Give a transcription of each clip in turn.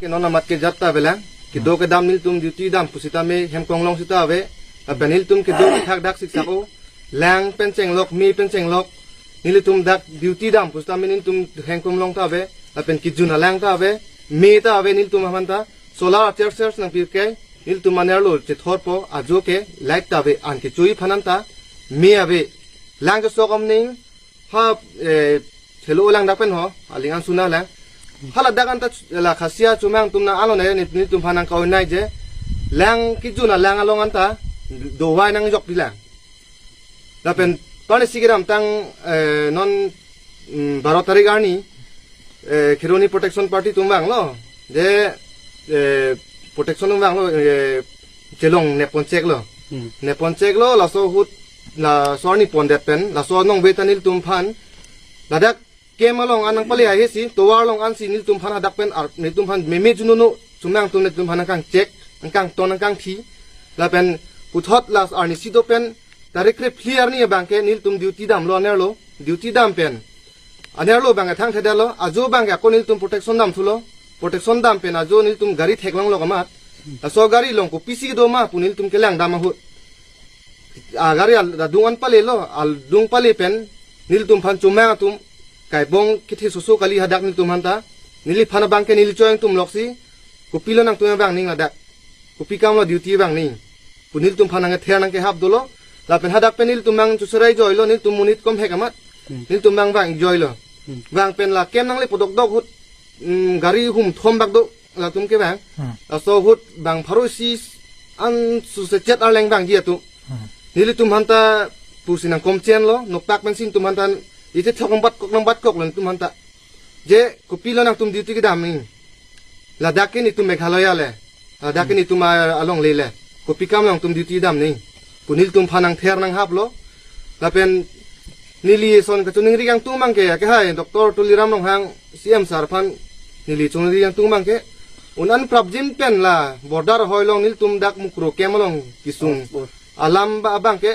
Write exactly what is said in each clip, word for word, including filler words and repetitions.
Ke non amat ke ajat ta avelang. Kedo kedam nelitum duty dam pusitame hem konglong sita ave. Lapen nelitum kedo kethak dak siksak-o. Lang pen chenglok, me pen chenglok. Nelitum dak duty dam pusitame nelitum hem konglong ta ave. Lapen kejun alang ta ave. Me ta ave nelitum aphan ta. Solar acher ser nangpirke. Nelitum anerlo chethorpo ajo ke light ta ave, an kechui aphan anta me ave. Lang kesok om ning ha, eh, chelo lang dak pen ho, aling an suna lang. Hala dak anta ch-, la khasia chomang atum nang alo ne, ne, nelitum aphan nang kaunai je. Lang kejun alang along anta dovai nangjok di lang. Lapen parnisi kedamtang, eh, non, mm, baro tarik arni, eh, Kheroni Protection Party atum vanglo. Je, eh, protection atum vanglo, eh, chelong nepon cheklo. Hmm. Nepon cheklo, laso ahut, laso arni pondet pen, laso anong ve ta nelitum aphan. Ladak camp along an nangpale ahe si, tovar along ansi nelitum aphan hadak pen ar-, nelitum aphan meme jununu, chomang atum nelitum aphan nangkangchek, nangkangton, nangkangthi. Lapen puthot last arnisi do pen, tarik krephli arni abang ke nelitum duty damlo anerlo, duty dam pen. Anerlo abang ke thangthedetlo, ajo abang ke ako nelitum protection damthulo, protection dam pen ajo nelitum gari theklonglo kamat. Laso gari along kopisi do ma pu nelitum kelang dam ahut. A gari al-, adung an palelo, adung pale pen, nelitum aphan chomang atum, kaibong kethe soso kali hadak nelitum aphan ta, neliphan abang ke neli choyang atum loksi, kopilo nangtum vang ning ladak, kopi kamlo duty vang ning, pu nelitum aphan nangther nangkehap dolo, lapen hadak pen nelitum abang chuserai joilo, nelitum monit komhek amat, Hmm. nelitum abang vang joilo. Hmm. Vang pen la camp nangle podok dok ahut, mm, gari hum thom bak do, latum ke vang. Hmm. Laso ahut bang pharo isi an suse chet arleng vangji atum. Hmm. Nelitum aphan ta pusi nangkomchenlo, noktak pensi nelitum aphan ta ite thok nangbat kok nangbat koklo nelitum aphan ta. Je kopilo nangtum duty kedam ni. Ladak ke nelitum Meghalaya le. Ladak ke Hmm. nelitum a-, alongle le. Kopi kam nangtum duty dam ni. Pu nelitum aphan nangther nanghaplo. Lapen neli son kachiningri kangtung abang ke, akehai Doctor Tuliram Ronghang C M sir aphan neli chiningri kangtung abang ke, un-an prapjin pen la border ahoi along nelitum dak Mukroh camp along kesung Outpost. alam ba-, abang ke,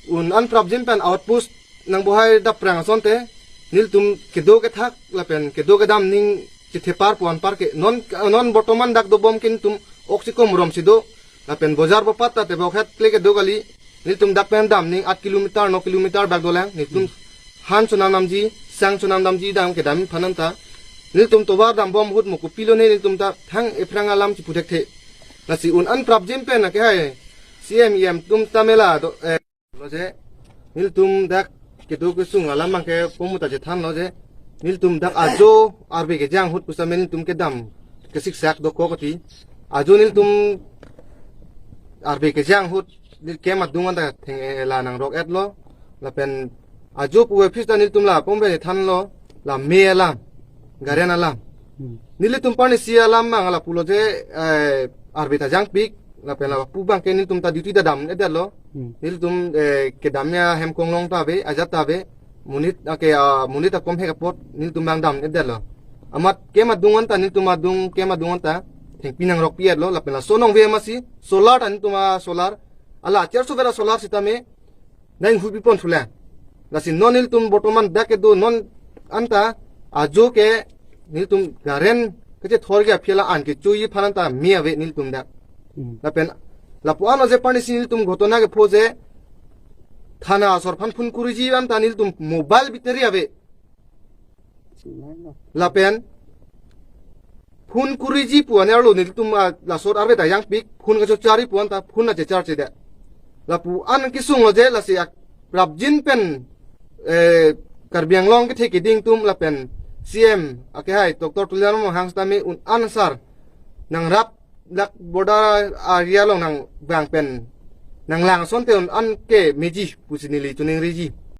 un-an prapjin pen outpost nangbohai daprang asonte, nelitum kedo kethak lapen kedo kedam ning chethepar pu anpar ke, non, non bortoman dak dobom ke nelitum oksikom rom si do, lapen bojar bopat ta tebok het kle kedo kali, nelitum dak pen dam ning aat kilometer, no kilometer bak dolang, nelitum Hmm. han chonam damji, sang chonam damji dam kedam aphan anta. Nelitum tovar dambom ahut mo kopilo ne nelitum ta thang ephrang alam chipu thekthe. Lasi un-an prapjin pen akehai C M E M atum ta mela do, eh, lo je, nelitum dak kedo kesung alam abang ke pomu ta chethanlo je, nelitum dak ajo arve kejang ahut pusitame nelitum kedam kesiksak dokok ati. Ajo nelitum arve kejang ahut neli camp adung anta theng, eh, la nangrok-etlo. Lapen ajo puve phis ta nelitum la pombe thanlo, la me alam, garen alam. Hmm. Nelitum parnisi alam abang lapulo je, eh, arve ta jangpik, lapen lapu abang ke nelitum ta duty ta dam-etdetlo. Hmm. Nelitum, eh, kedamji ahem konglong ta ave, ajat ta ave, monit ake, ah, monit akomhek apot nelitum abang dam-etdetlo. Amat camp adung anta nelitum adung camp adung anta thengpi nangrokpi-etlo, lapen laso anong ve amatsi solar ta nelitum a-solar, ala acher sover a-solar sitame nang hupi pon thulang. Lasi non nelitum bortoman dak kedo non anta ajo ke nelitum garen kachethor ke aphi la an kechui aphan anta me ave nelitum dak. Hmm. Lapen lapu-an aje parnisi nelitum ghotona kepho je thana asor aphan phone kuriji anta nelitum mobile battery ave. Lapen phone kuriji pu anerlo nelitum, ah, laso arve ta jangpik, phone kachocharji pu anta phone ta checharge-det. Lapu-an kesunglo je lasi ak prapjin pen, eh, Karbi Anglong kethe keding atum lapen C M akehai Doctor Tuliram Ronghang sitame un-an asar nangrap dak border area along nangvang pen nanglang asonte un-an ke meji pusi neli chiningriji.